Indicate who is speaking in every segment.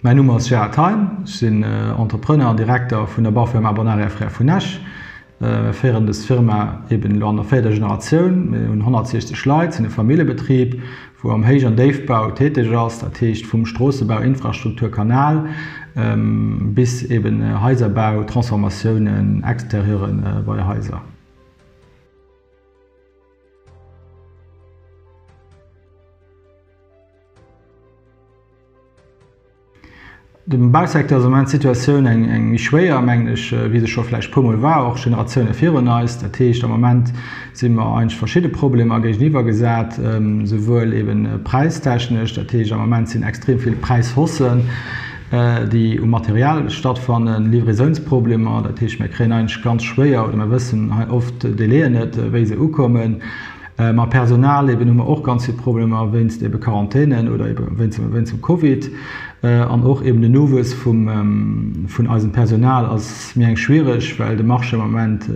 Speaker 1: Mäin Numm ass Gérard Thein, ech sinn Entrepreneur an Direkter vun der Baufirma Bonaria Frères vun Esch. Mir féieren dës Firma eben elo an der véierter Generatioun. Mir hunn 160 Leit, sinn e Familljebetrib, wou am Héich an Déifbau täteg ass, dat heescht vum Stroossebau, Infrastruktur, Kanal bis eben Haiserbau, Transformatiounen, Exterieuren bei Haiser. Dem Bausecteur ass am Moment d'Situatioun eng eng méi schwéier, mengen ech, wéi se scho vläicht e puermol war, och Generatioune virun eis. Dat heescht, am Moment si mer eigentlech verschidde Problemer géigeniwwer gesat, souwuel eeben präistechnesch, dat heescht am Moment sinn extrem vill Präishaussen, déi um Material stattfannen, Livraisounsproblemer, dat heescht mir kréien eigentlech ganz schwéier oder mir wëssen hei oft d'Délaien net, wéi se ukommen. Mam Personal eben hu mer och ganz vill Problemer wéinst ebe Quarantänen oder ebe wéinst wéinst dem Covid. An och eben den Nowuess vum vun eisem Personal ass méi eng schwiereg, well de Marché am Moment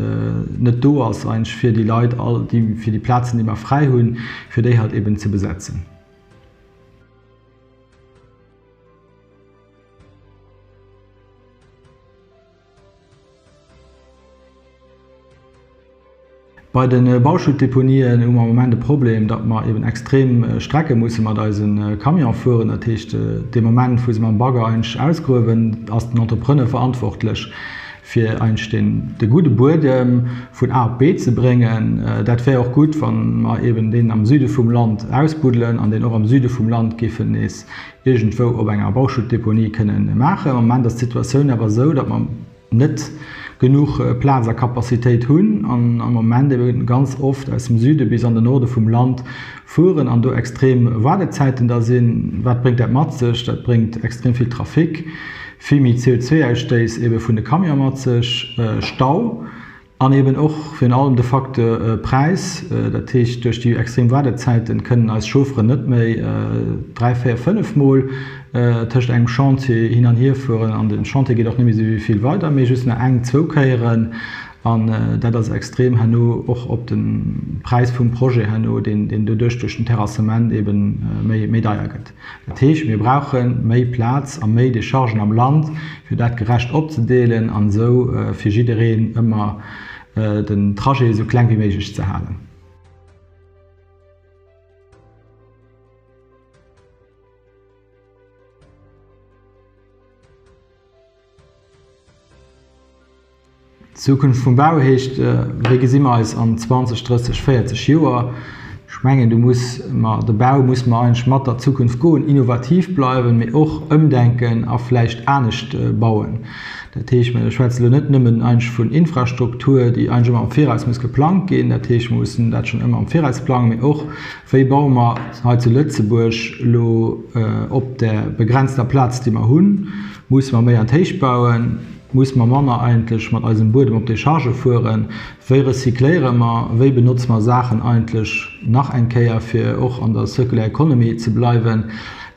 Speaker 1: net do ass eigentlech fir déi Leit all déi fir déi Plazen déi mer fräi hunn, fir déi halt eben ze besetzen. Bei de Bauschuttdeponien hu mer am Moment e Problem, datt mer eben extrem Strecke musse mat eise Camion fueren. Dat heescht, dee Moment, wou se mam Bagger eigentlech ausgruewen, ass den Entrepreneur verantwortlech, fir eigentlech deen, de gudde Buedem vun A op B ze bréngen. Dat wär och gutt, wa mer eben deen am Süde vum Land ausbuddelen an deen och am Süde vum Land géifen nees iergendwou op enger Bauschuttdeponie kënnen maachen. Am Moment ass d'Situatioun awer esou, datt mer net genuch Plaz a Capacitéit hunn an am Moment ebe ganz oft aus dem Süde bis an den Norde vum Land fueren an do extrem Waardezäiten da sinn. Wat bréngt dat mat sech? Dat bréngt extrem vill Trafic, vill méi CO2-Ausstéiss ebe vun de Camione mat sech, Stau. An eben och virun allem de Facteur Präis. Dat heescht, duerch déi extrem Waardezäiten kënnen eis Chaufferen net méi 3, 4, 5 Mol tëscht engem Chantier hin an hier fueren. An de Chantier geet och net méi esou vill weider, mee just nach eng, zwou Kéieren. An dat ass extrem herno och op de Präis vum Projet herno, deen doduerch duerch den Terrassement eben méi deier gëtt. Dat heescht, mir brauche méi Plaz a méi Dechargen am Land, fir dat gerecht opzedeelen an esou fir jiddereen ëmmer den Trajet esou kleng wéi méiglech ze halen. D'Zukunft vum Bau heescht, wéi gesi mer eis an 20, 30, 40 Joer? Ech mengen, do muss mer, de Bau muss mer eigentlech mat der Zukunft goen, innovativ bleiwen, mee och ëmdenken a vläicht anescht bauen. Dat heescht, mir schwätzen elo net nëmmen eigentlech vun Infrastruktur, déi eigentlech ëmmer am Viraus muss geplangt ginn, dat heescht, mir mussen dat schonn ëmmer am Viraus plangen, mee och, wéi baue mer hei zu Lëtzebuerg elo op där begrenzter Plaz, déi mer hunn, musse mer méi an d'Héicht bauen? Musse mer manner eigentlech mat eisem Buedem op Décharge fueren? Wéi recycléiere mer? Wéi benotze mer Saachen eigentlech nach eng Kéier, fir och an der Circular Economy ze bleiwen?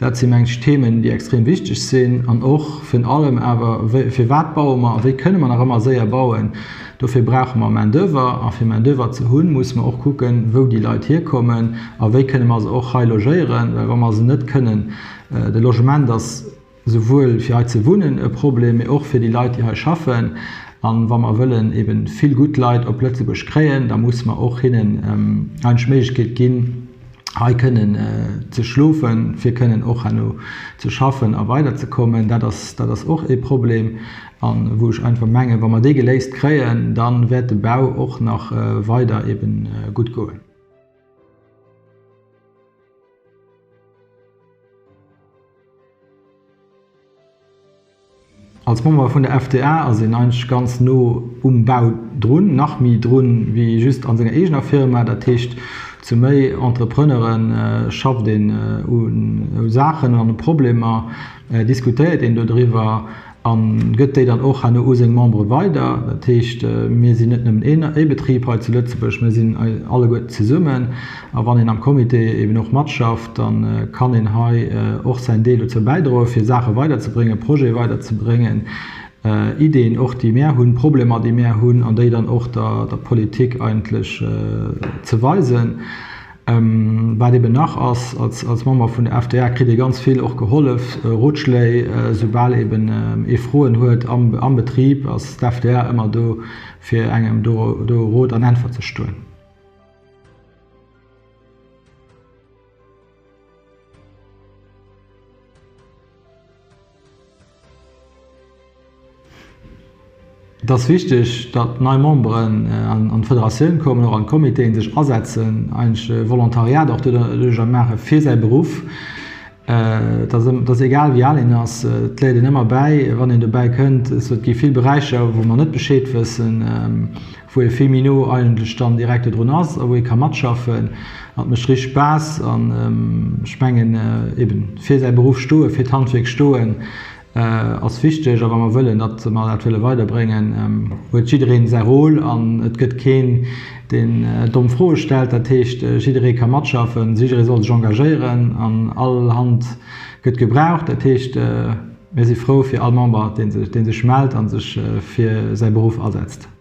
Speaker 1: Dat si meng ech Themen, déi extrem wichteg sinn. An och virun allem awer, Firwat baue mer a wéi kënne mer nach ëmmer séier bauen? Dofir brauche mer Main-d'oeuvre. A fir Main-d'oeuvre ze hunn, musse mer och kucken, wou déi Leit hierkommen a wéi kënne mer se och hei logéieren. Well wa mer se net kënnen, de Logement ass Souwuel fir hei ze wunnen e Problem, mee och fir déi Leit, déi hei schaffen. An wa mer wëllen eben vill gutt Leit op Lëtzebuerg kréien, da musse mer och hinnen eigentlech d'Méiglechkeet ginn, hei kënnen ze schlofen, fir kënnen och herno ze schaffen a weiderzekommen. Dat ass, dat ass och ee Problem, a wou ech einfach mengen, wa mer dee geléist kréien, da wäert de Bau och nach weider eben gutt goen. Als Member vun der FDA ass een eigentlech ganz no um Bau drun, nach méi drun wéi just an senger eegener Firma. Dat heescht, zu méi Entrepreneuren schafft een u Saachen an u Problemer, diskutéiert een dodriwwer. A gëtt déi dann och herno u seng Membere weider. Dat heescht, mir sinn net nëmmen ee Betrib hei zu Lëtzebuerg, mir sinn alleguerten zesummen. A wann een am Comité eben och matschafft, da kann een hei och säin Deel dozou bäidroen, fir Saache weiderzebréngen, Projete weiderzebréngen, Ideeën och, déi mär hunn, Problemer, déi mär hunn, an déi dann och der Politik eigentlech ze weisen. Wat eben nach ass, als Member vun der FDA kritt ee ganz vill och gehollef, Rotschléi, soubal eben ee Froen huet am Betrib ass d'FDA ëmmer do fir engem do Rot an Äntwert ze stoen. Et ass wichteg, datt nei Memberen an d'Federatioun kommen, och an d'Comitéen, sech asetzen, eigentlech e Volontariat och doduercher maache fir säi Beruff. Et ass egal, wéi al een ass, et léiert een ëmmer bäi, wann een dobäi kënnt. Et gi vill Beräicher, wou mer net Bescheed wëssen, wou ee vill méi no eigentlech dann direkt dodrun ass a wou ee ka matschaffen. An et mécht richteg Spaass an ech mengen, eben fir säi Beruff stoen, fir d'Handwierk stoen, Ass wichteg a wa mer wëllen, datt mer dat wëlle weiderbréngen, huet jiddereen säi Rôle an et gëtt keen, deen domm Froe stellt. Dat heescht, jidderee ka matschaffen, jidderee soll sech engagéieren an all Hand gëtt gebraucht. Dat heescht, mir si frou fir all Member, dee sech mellt a sech fir säi Beruff asetzt.